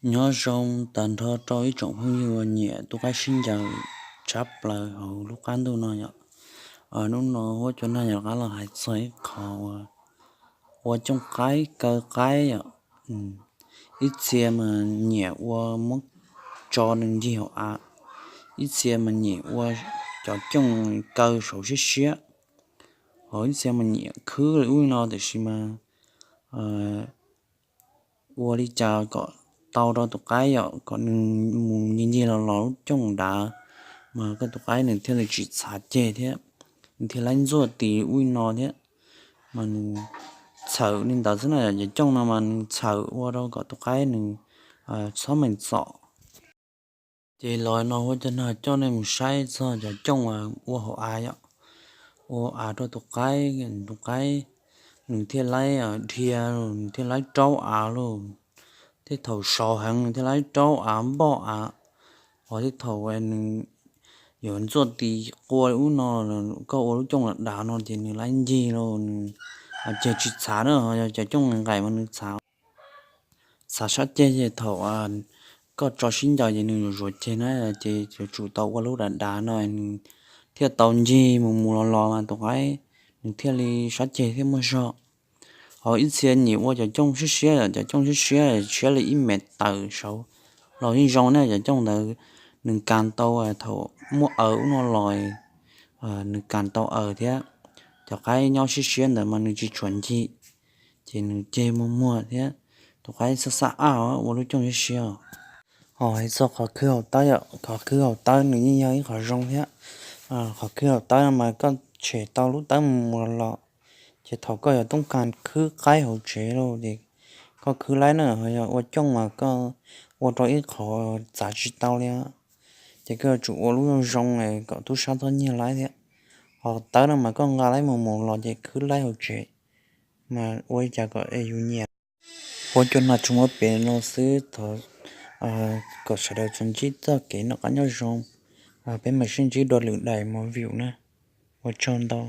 Nyob zoo tag nrho rau ib tsoom phooj ywg uas nyiam tus qaib sib ncaws tshaj plaws hauv lub qab ntuj no yom. Hnub no huab cua nag yuav rov qab los hais txog ib qho uas ua cooj qaib kaw qaib yom. Ib txhia mas nyiam ua muab tso nws ncig hauv av, ib txhia mas nyiam ua cov cooj kaw saud siab siab, ho ib txhia mas nyiam khwb li ub li no, tiam sis mas ua li cas kom tau rau tus qaib yom, kom nws mus ncig ncig los los lub cooj dav, mas koj tus qaib nws thiaj li tsis txhav ceg thiab, nws thiaj laib ntxuaj tis ub li no thiab. Mas nws txhawm li ntawd xwb na, cov cooj no mas nws txhawm ua rau kom tus qaib nws txhob meem txom. Ces los no huab cua nag coj nej mus saib txog cov cooj ua hauv av yom, ua av rau tus qaib, tus qaib nws thiaj laib dhia, nws thiaj laib raub av lauj. Tej thaum saud heev nws thiaj laib raub av npoj av, ho tej thaum nws yuav ntxuaj tis qua ub no, koj ua lub cooj dav dav no ces nws laib ncig lauj, nws ceg tsis txhav na, ho yog cov cooj nqaim mas nws txhav, txhav sab ceg ces thaum koj tso sib ncaws ces nws yuav zuav ceg na, ces yuav tsum tau ua lub dav dav no nws thiaj tau ncig mus mus los los mas tus qaib nws thiaj li sab ceg thiaj muaj zog. Ho ib txhia nyiam ua cov cooj siab siab, cov cooj siab siab tshiab li ib mev tawm saud los yeej zoo ne. Cov cooj ntawd nws kas tau, thaum muaj aws ub no los nws kas tau aws thiab. Cov qaib nyob siab siab ntawd mas nws tsis tshua ncig, ces nws ceg muag muag thiab. Tus qaib xab xab aj ua lub cooj siab siab. Ho hais txog qhov khwb hauv tawb yom, qhov khwb hauv tawb nws yeej yog ib qhov zoo thiab. Qhov khwb hauv tawb no mas koj tshem tau lub tawb mus mus los los, ces thaum koj yuav toob kas khwb qaib hauv tsev lauj ces koj khwb laib na, ho yog ua cooj mas koj ua rau ib qho txav tsis tau li, ces koj yuav tsum ua lub zoo zoo kom tub sab txhob nyiag laib thiab. Ho tawb no mas koj nqa laib mus mus los ces khwb laib hauv tsev, mas ua li cas kom yus nyiam. Huab cua nag tsuas muab piav no xwb, thov kom sawv daws tsuas ntsib txoj kev noj qab nyob zoo. Peb mam sib ntsib dua lwm daim movie na. Ua tsaug ntau.